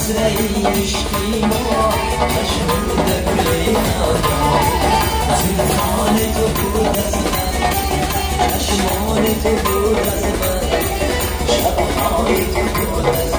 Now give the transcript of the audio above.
Мазраи ишқи мо пажмурда гули надор. Зулфони ту буд аз ман, чашмони ту буд аз ман, шабҳои ту буд аз